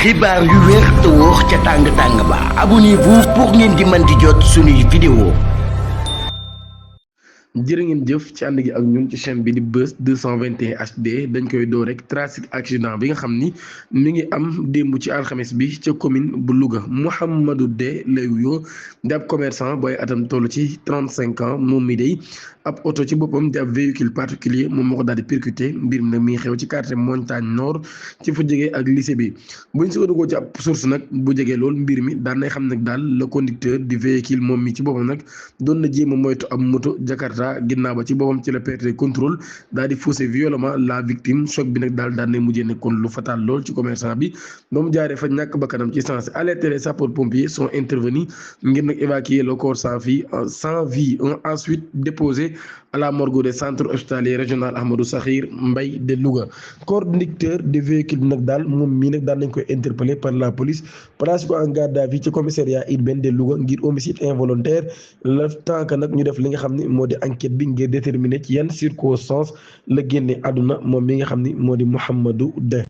xibaar yu wér te wóor ca tàng ba abonnez-vous pour ngeen di mën di jot suñuy vidéo. jërë ngeen jëf ci ànd gi ak ñun ci chaîne bi di Buzz 221 HD dañ koy door rek tragique accident bi nga xam ni mi ngi am démb ci alxames bi ca commune bu Louga Mouhamadou De lay wuyoo di ab commerçant booy atam toll ci 35 ans moom mi day ab oto ci boppam di ab véhicule particulier moom moo ko daal di percuté mbir mi nag mi ngi xew ci quartier Montagne Nord ci fa jege ak lycée bi buñ sukkandikoo ci ab source nag bu jegee lool mbir mi daan nay xam nag daal le conducteur du véhicule moom mi ci boppam nag doon na jéem a moytu ab moto Jakarta ginnaaw ba ci boppam ci la perte contrôle daal di faussé violemment la victime choc bi nag daal daan nay mujjee nekkoon lu fatal lool ci commerçant bi ba mu jaaree fa ñàkk bakkanam ci sens alerté les sapeurs pompiers sont intervenus ngir nag évacuer le corps sans vie ensuite déposé à la morgue des centres hospitaliers régional Ahmadou Sakhir Mbaye de Louga conducteur de véhicule bi nag daal moom mii nag daal nañ koy interpellé par la police place ko en garde à vue ci commissariat urbain de Louga ngir homicide involontaire le temps que nag ñu def li nga xam ne moo di enquête bi ngir déterminer ci yan circonstances la génne àdduna moom mi nga xam ni moo di Mouhamadou De.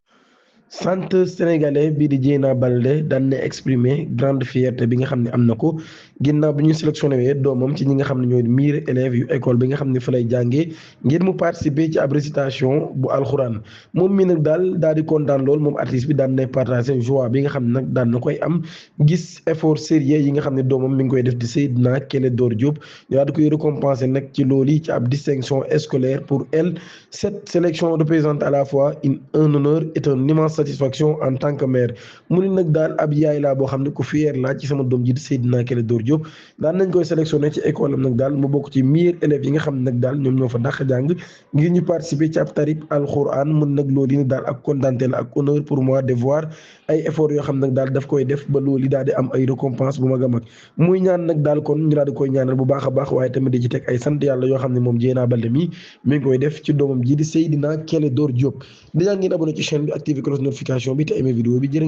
Centre sénégalais bii di Dieyna Baldé daan na exprimer grande fierté bi nga xam ne am na ko ginnaaw bi ñu sélectionné wee doomam ci ñi nga xam ne ñooy meilleurs élèves yu école bi nga xam ne fa lay jàngee ngir mu participer ci ab récitation bu alxuraan moom mii nag daal di kontaan lool moom artiste bi daan nay partager joie bi nga xam ne nag daan na koy am gis effort sérieux yi nga xam ne doomam mi ngi koy def di Seydina Clédor Diop ñu daal di koy récompenser nag ci loolu yi ci ab distinction scolaire pour elle. Cette sélection représente à la fois un honneur et une immense satisfaction en tant que mère mu ni nag daal ab yaay laa boo xam ne ku fier laa ci sama doom ji di Seydina Clédor Diop daan nañ koy sélectionné ci école am nag daal mu bokk ci meilleurs élèves yi nga xam ne nag daal ñoom ñoo fa dàq jàng ngir ñu participer ci ab tarib alquran mun nag loolu yi daal ak kontaante la ak honneur pour moi de voir ay efforts yoo xam nag daal daf koy def ba loolu yi daal di am ay récompense bu mag a mag muy ñaan nag daal kon ñu daal di koy ñaanal bu baax a baax waaye tamit di ci teg ay sant yàlla yoo xam ne moom Dieyna Baldé mi ngi koy def ci doomam ji di Seydina Clédor Diop déjà ngeen abonné ci chaîne bi activé cloche notification bi te aimé vidéo bi jërë